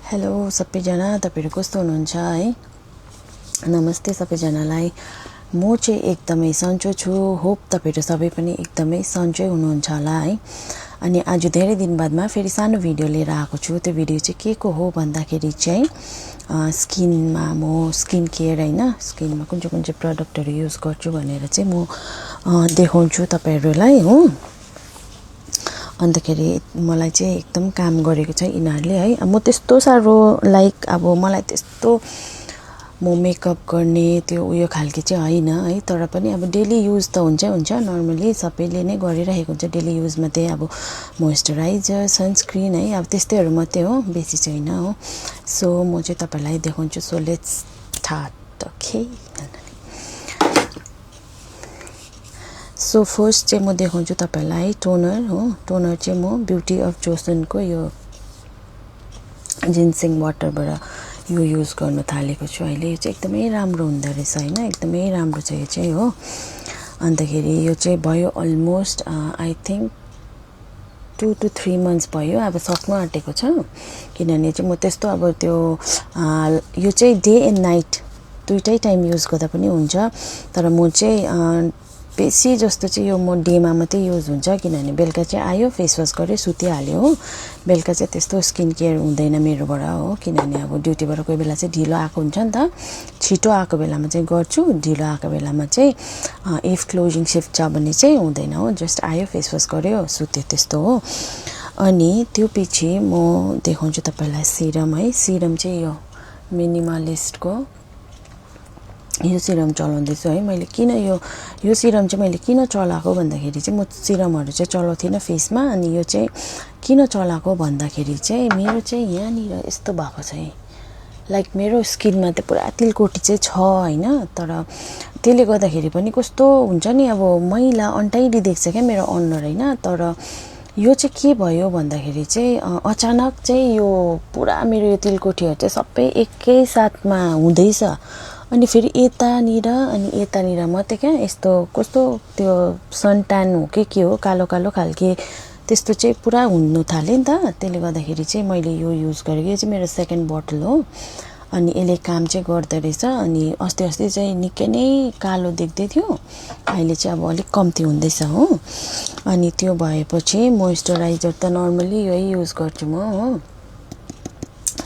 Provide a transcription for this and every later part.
Hello सबैजना, तपाईहरु कस्तो हुनुहुन्छ है? नमस्ते सबैजनालाई। म चाहिँ एकदमै सन्चो छु। होप तपाईहरु सबै पनि एकदमै सन्चै हुनुहुन्छ होला है। अनि आज धेरै दिन बादमा फेरि सानो भिडियो लिएर आएको छु। त्यो भिडियो चाहिँ के को हो भन्दाखेरि चाहिँ स्किनमा म स्किन केयर हैन, स्किनमा कुन चाहिँ प्रोडक्टहरु युज गर्छु भनेर चाहिँ म देखाउँछु तपाईहरुलाई हो। अन्तखेरि मलाई चाहिँ एकदम काम गरेको छ यिनीहरुले है। म त्यस्तो सारो अब मलाई त्यस्तो म मेकअप गर्ने त्यो उयो खालके चाहिँ हैन है, तर पनि अब डेली युज त हुन्छ नर्मली सबैले नै गरिरहेको हुन्छ डेली युज मा। त्यही अब मोइस्चराइजर, सनस्क्रिन है, अब त्यस्तैहरु मात्रै हो, बेसी चाहिँ हैन हो। सो म चाहिँ तपाईलाई देखाउँछु। So let's start. Okay, so first चाहिँ म देखाउँछु तपाईलाई टोनर हो। टोनर चाहिँ म ब्युटी अफ जोसन को यो जिन्सिङ वाटरबाट यो युज गर्न थालेको छु अहिले। यो चाहिँ एकदमै राम्रो हुँदो रहेछ हैन, एकदमै राम्रो छ यो चाहिँ हो। अन्तखेरि यो चाहिँ भयो almost I think 2 to 3 months भयो, अब सक्नु आँटेको छ। किनभने चाहिँ म त्यस्तो अब त्यो यो चाहिँ डे एन्ड नाइट दुईटै टाइम युज गर्दा पनि हुन्छ, तर म चाहिँ बेसी जस्तो चाहिँ यो म डेमा मात्रै युज हुन्छ। किनभने बेलुका चाहिँ आयो, फेस वाश गर्यो, सुतिहाल्यो हो। बेलुका चाहिँ त्यस्तो स्किन केयर हुँदैन मेरोबाट हो। किनभने अब ड्युटीबाट कोही बेला चाहिँ ढिलो आएको हुन्छ नि त, छिटो आएको बेलामा चाहिँ गर्छु, ढिलो आएको बेलामा चाहिँ इफ क्लोजिङ शिफ्ट छ भने चाहिँ हुँदैन हो। जस्ट आयो, फेस वाश गर्यो, सुत्यो, त्यस्तो हो। अनि त्यो पछि म देखाउँछु तपाईलाई सिरम है। सिरम चाहिँ यो मिनिमलिस्टको यो सिरम चलाउँदैछु है मैले। किन यो सिरम चाहिँ मैले किन चलाएको भन्दाखेरि चाहिँ म सिरमहरु चाहिँ चलाउँथिन फेसमा। अनि यो चाहिँ किन चलाएको भन्दाखेरि चाहिँ मेरो चाहिँ यहाँनिर यस्तो भएको छ है, लाइक मेरो स्किनमा त पुरा तिलकोटी चाहिँ छ हैन, तर त्यसले गर्दाखेरि पनि कस्तो हुन्छ नि, अब मैला अन्टाइडी देख्छ क्या मेरो अनुहार हैन। तर यो चाहिँ के भयो भन्दाखेरि चाहिँ अचानक चाहिँ यो पुरा मेरो यो तिलकोटीहरु चाहिँ सबै एकै साथमा हुँदैछ। अनि फेरि यतानिर मात्रै क्या यस्तो कस्तो त्यो सनट्यान हो के हो, कालो कालो खालके त्यस्तो चाहिँ पुरा हुनु थाल्यो नि त। त्यसले गर्दाखेरि चाहिँ मैले यो युज गरेको। यो चाहिँ मेरो सेकेन्ड बोतल हो। अनि यसले काम चाहिँ गर्दो रहेछ। अनि अस्ति चाहिँ निकै नै कालो देख्दै थियो, अहिले चाहिँ अब अलिक कम्ती हुँदैछ हो। अनि त्यो भएपछि मोइस्चराइजर त नर्मली यही युज गर्छु म हो।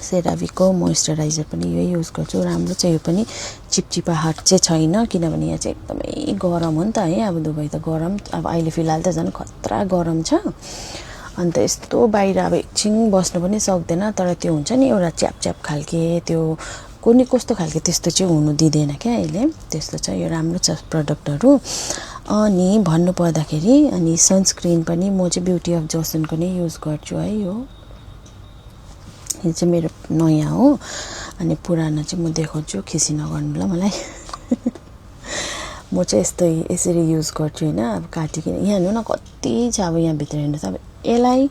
सेरावीको मोइस्चराइजर पनि यही युज गर्छु, राम्रो छ यो पनि, चिपचिपाहट चाहिँ छैन। किनभने यहाँ चाहिँ एकदमै गरम हो नि त है, अब दुबई त गरम, अब अहिले फिलहाल त झन् खतरा गरम छ। अन्त यस्तो बाहिर अब एकछिन बस्नु पनि सक्दैन। तर त्यो हुन्छ नि एउटा च्याप खालके, त्यो कुनै कस्तो खालके त्यस्तो चाहिँ हुनु दिँदैन क्या अहिले। त्यस्तो छ, यो राम्रो छ प्रडक्टहरु। अनि भन्नु पर्दाखेरि अनि सनस्क्रिन पनि म चाहिँ ब्युटी अफ जोसनको नै युज गर्छु है। यो चाहिँ मेरो नयाँ हो। अनि पुरानो चाहिँ म देखाउँछु, खिसी नगर्नु ल मलाई। म चाहिँ यसरी युज गर्छु हैन। अब काटिकिन यहाँ हेर्नु न कति छ, अब यहाँ भित्र हेर्नुस्। अब यसलाई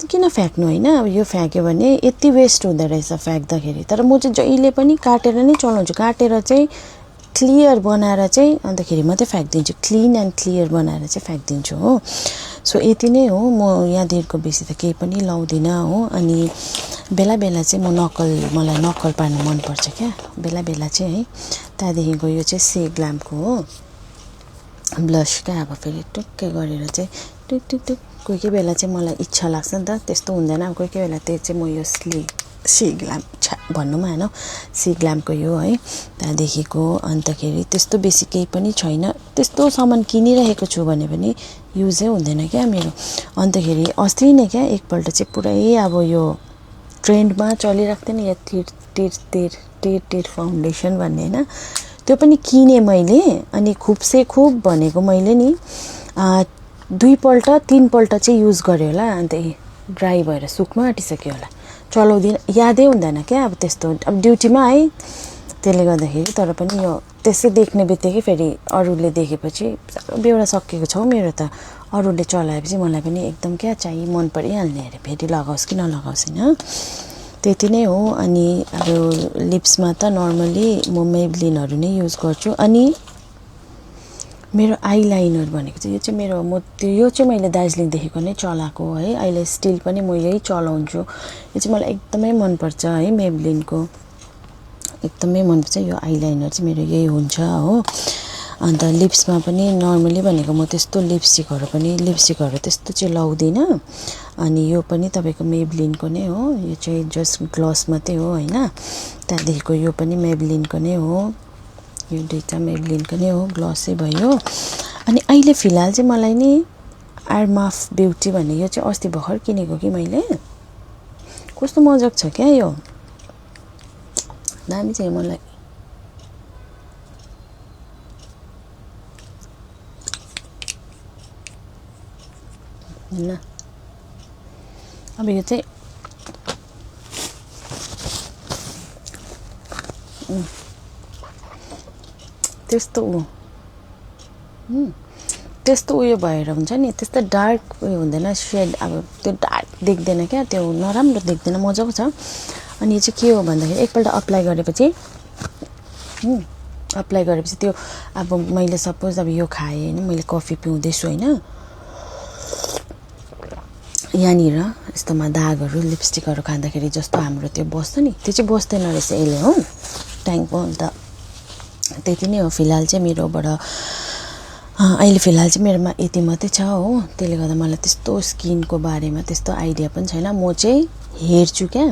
किन फ्याक्नु हैन, अब यो फ्याक्यो भने यति वेस्ट हुँदो रहेछ फ्याक्दाखेरि। तर म चाहिँ जहिले पनि काटेर नै चलाउँछु, काटेर चाहिँ क्लियर बनाएर चाहिँ अन्तखेरि मात्रै फ्याक्दिन्छु, क्लिन एन्ड क्लियर बनाएर चाहिँ फ्याक्दिन्छु हो। सो यति नै हो। म यहाँदेखिको बेसी त केही पनि लाउँदिन हो। अनि बेला चाहिँ मलाई नक्कल पार्नु मन पर्छ क्या, बेला चाहिँ है। त्यहाँदेखिको यो चाहिँ सेग्लामको हो ब्लस क्या। अब फेरि टुक्कै गरेर चाहिँ टुक कोही बेला चाहिँ मलाई इच्छा लाग्छ नि त, त्यस्तो हुँदैन। अब कोही बेला त्यो चाहिँ म यो सेग्लाम भन्नुमा हैन, सेग्लामको यो है। त्यहाँदेखिको अन्तखेरि त्यस्तो बेसी केही पनि छैन। त्यस्तो सामान किनिरहेको छु भने पनि युजै हुँदैन क्या मेरो। अन्तखेरि अस्ति नै क्या एकपल्ट चाहिँ पुरै अब यो ट्रेन्डमा चलिरहेको थियो नि यो तिर फाउन्डेसन भन्ने हैन, त्यो पनि किने मैले। अनि खुब भनेको मैले नि 2 पल्ट 3 पल्ट चाहिँ युज गरे होला। अन्त ड्राई भएर सुक्नु आँटिसक्यो होला, चलाउँदिन, यादै हुँदैन क्या अब त्यस्तो। अब ड्युटीमा है, त्यसले गर्दाखेरि। तर पनि यो त्यसै देख्ने बित्तिकै फेरि अरूले देखेपछि साह्रो बेहोरा सकिएको छ मेरो त। अरूले चलाएपछि मलाई पनि एकदम क्या चाहिए, मन परिहाल्ने अरे, फेरि लगाओस् कि नलगाओस् हैन, त्यति नै हो। अनि अब लिप्समा त नर्मली म मेबलिनहरु नै युज गर्छु। अनि मेरो आइलाइनर भनेको चाहिँ यो चाहिँ मेरो यो चाहिँ मैले दार्जिलिङदेखिको नै चलाएको है। अहिले स्टिल पनि म यही चलाउँछु। यो चाहिँ मलाई एकदमै मनपर्छ है, मेबलिनको एकदमै मनपर्छ। यो आइलाइनर चाहिँ मेरो यही हुन्छ हो। अन्त लिप्समा पनि नर्मली भनेको म त्यस्तो लिपस्टिकहरू त्यस्तो चाहिँ लाउँदिनँ। अनि यो पनि तपाईँको मेबलिनको नै हो। यो चाहिँ जस्ट ग्लस मात्रै हो होइन। त्यहाँदेखिको यो पनि मेबलिनको नै हो। यो दुईवटा मेबलिनको नै हो, ग्लसै भयो। अनि अहिले फिलहाल चाहिँ मलाई नि आर्म अफ ब्युटी भन्ने यो चाहिँ अस्ति भर्खर किनेको कि मैले। कस्तो मजाको छ क्या यो, दामी छ मलाई। होइन अब यो चाहिँ त्यस्तो उयो भएर हुन्छ नि, त्यस्तो डार्क उयो हुँदैन, सेड अब त्यो डार्क देख्दैन क्या, त्यो नराम्रो देख्दैन, मजाको छ। अनि यो चाहिँ के हो भन्दाखेरि एकपल्ट अप्लाई गरेपछि त्यो अब मैले सपोज अब यो खाएँ होइन, मैले कफी पिउँदैछु होइन, यहाँनिर यस्तोमा दागहरू लिपस्टिकहरू खाँदाखेरि जस्तो हाम्रो त्यो बस्छ नि, त्यो चाहिँ बस्दैन रहेछ यसले हो ट्याङ्कको। अन्त त्यति नै हो फिलहाल चाहिँ मेरोबाट। अहिले फिलहाल चाहिँ मेरोमा यति मात्रै छ हो। त्यसले गर्दा मलाई त्यस्तो स्किनको बारेमा त्यस्तो आइडिया पनि छैन। म चाहिँ हेर्छु क्या,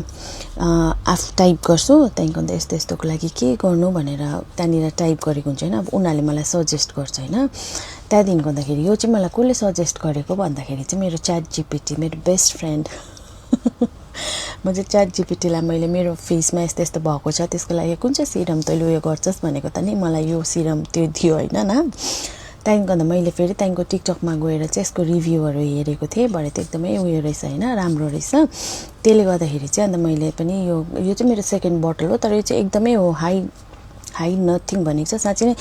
आफू टाइप गर्छु, त्यहाँदेखि अन्त यस्तो यस्तोको लागि के गर्नु भनेर त्यहाँनिर टाइप गरेको हुन्छ होइन। अब उनीहरूले मलाई सजेस्ट गर्छ होइन। त्यहाँदेखिको भन्दाखेरि यो चाहिँ मलाई कसले सजेस्ट गरेको भन्दाखेरि चाहिँ मेरो च्याट जिपिटी, मेरो बेस्ट फ्रेन्ड। म चाहिँ च्याट जिपिटीलाई मैले मेरो फेसमा यस्तो यस्तो भएको छ, त्यसको लागि कुन चाहिँ सिरम तैँले उयो गर्छस् भनेको त नि मलाई यो सिरम त्यो दियो होइन नाम। त्यहाँदेखिको अन्त मैले फेरि त्यहाँदेखिको टिकटकमा गएर चाहिँ यसको रिभ्यूहरू हेरेको थिएँ, भरे त एकदमै उयो रहेछ होइन, राम्रो रहेछ। त्यसले गर्दाखेरि चाहिँ अन्त मैले पनि यो चाहिँ मेरो सेकेन्ड बोतल हो, तर यो चाहिँ एकदमै हो हाई नथिङ भनेको छ। साँच्चै नै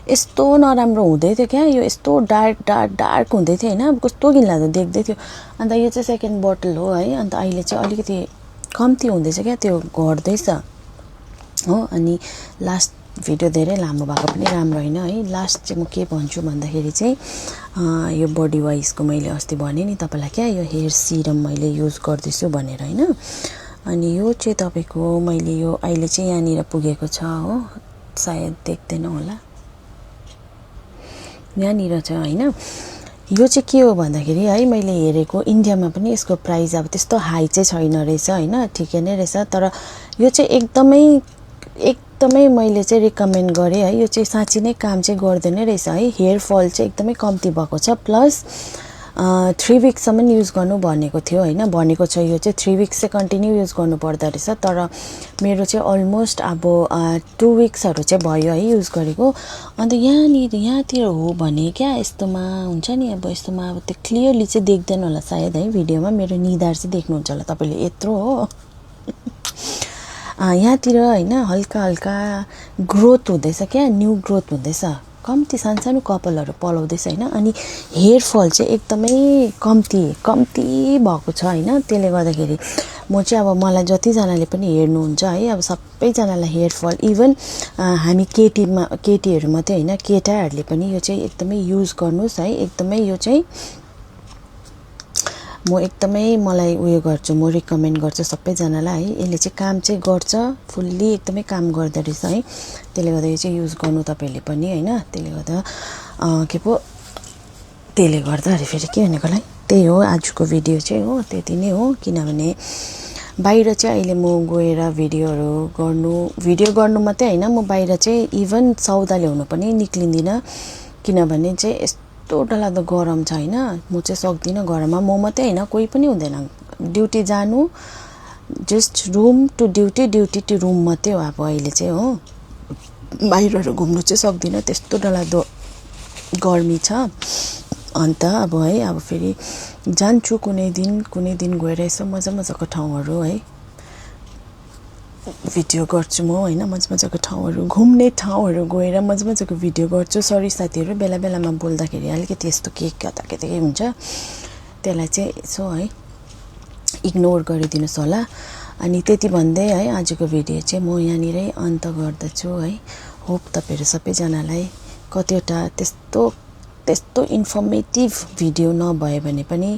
यस्तो नराम्रो हुँदै थियो क्या, यो यस्तो डार्क हुँदै थियो होइन, अब कस्तो घिनलाग्दो देख्दै थियो। अन्त यो चाहिँ सेकेन्ड बोतल हो है। अन्त अहिले चाहिँ अलिकति कम्ती हुँदैछ क्या, त्यो घट्दैछ हो। अनि लास्ट भिडियो धेरै लामो भएको पनि राम्रो होइन है। लास्ट चाहिँ म के भन्छु भन्दाखेरि चाहिँ यो बडी वाइजको मैले अस्ति भनेँ नि तपाईँलाई क्या, यो हेयर सिरम मैले युज गर्दैछु भनेर होइन। अनि यो चाहिँ तपाईँको मैले यो अहिले चाहिँ यहाँनिर पुगेको छ हो, सायद देख्दैन होला, यहाँनिर छ होइन। यो चाहिँ के हो भन्दाखेरि है, मैले हेरेको इन्डियामा पनि यसको प्राइस अब त्यस्तो हाई चाहिँ छैन रहेछ होइन, ठिकै नै रहेछ। तर यो चाहिँ एकदमै मैले चाहिँ रिकमेन्ड गरेँ है। यो चाहिँ साँच्ची नै काम चाहिँ गर्दैन रहेछ है। हेयर फल चाहिँ एकदमै कम्ती भएको छ, प्लस 3 विक्ससम्म युज गर्नु भनेको थियो होइन, भनेको छ। यो चाहिँ 3 विक्स चाहिँ कन्टिन्यू युज गर्नु पर्दो रहेछ, तर मेरो चाहिँ अलमोस्ट अब 2 विक्सहरू चाहिँ भयो है युज गरेको। अन्त यहाँतिर हो भने क्या, यस्तोमा हुन्छ नि, अब यस्तोमा अब त्यो क्लियरली चाहिँ देख्दैन होला सायद है भिडियोमा, मेरो निधार चाहिँ देख्नुहुन्छ होला तपाईँले, यत्रो हो। यहाँतिर होइन हल्का ग्रोथ हुँदैछ क्या, न्यू ग्रोथ हुँदैछ, कम्ती सानो कपालहरू पलाउँदैछ होइन। अनि हेयर फल चाहिँ एकदमै कम्ती भएको छ होइन। त्यसले गर्दाखेरि म चाहिँ अब मलाई जतिजनाले पनि हेर्नुहुन्छ है, अब सबैजनालाई हेयर फल, इभन हामी केटीहरू मात्रै होइन, केटाहरूले पनि यो चाहिँ एकदमै युज गर्नुहोस् है। एकदमै यो चाहिँ म एकदमै मलाई उयो गर्छु, म रिकमेन्ड गर्छु सबैजनालाई है। यसले चाहिँ काम चाहिँ गर्छ, फुल्ली एकदमै काम गर्दो रहेछ है। त्यसले गर्दा यो चाहिँ युज गर्नु तपाईँहरूले पनि होइन। त्यसले गर्दा त्यसले गर्दाखेरि फेरि के भनेकोलाई त्यही हो आजको भिडियो चाहिँ हो, त्यति नै हो। किनभने बाहिर चाहिँ अहिले म गएर भिडियो गर्नु मात्रै होइन, म बाहिर चाहिँ इभन सौदा ल्याउनु पनि निक्लिँदिनँ। किनभने चाहिँ यस्तो डरलाग्दो गरम छ होइन, म चाहिँ सक्दिनँ घरमा, म मात्रै होइन कोही पनि हुँदैन। ड्युटी जानु just room to duty to room मात्रै हो अब अहिले चाहिँ हो। बाहिरहरू घुम्नु चाहिँ सक्दिनँ, त्यस्तो डरलाग्दो गर्मी छ। अन्त अब है, अब फेरि जान्छु कुनै दिन गएर यसो मजाको ठाउँहरू है भिडियो गर्छु म होइन, मजाको ठाउँहरू, घुम्ने ठाउँहरू गएर मजाको भिडियो गर्छु। सरी साथीहरू, बेलामा बोल्दाखेरि अलिकति यस्तो के हुन्छ, त्यसलाई चाहिँ यसो है इग्नोर गरिदिनुहोस् होला। अनि त्यति भन्दै है आजको भिडियो चाहिँ म यहाँनिरै अन्त गर्दछु है। होप तपाईँहरू सबैजनालाई कतिवटा त्यस्तो त्यस्तो इन्फर्मेटिभ भिडियो नभए भने पनि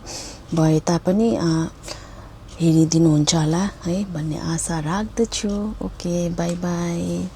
भए तापनि हेरिदिनुहुन्छ होला है भन्ने आशा राख्दछु। Okay, by by.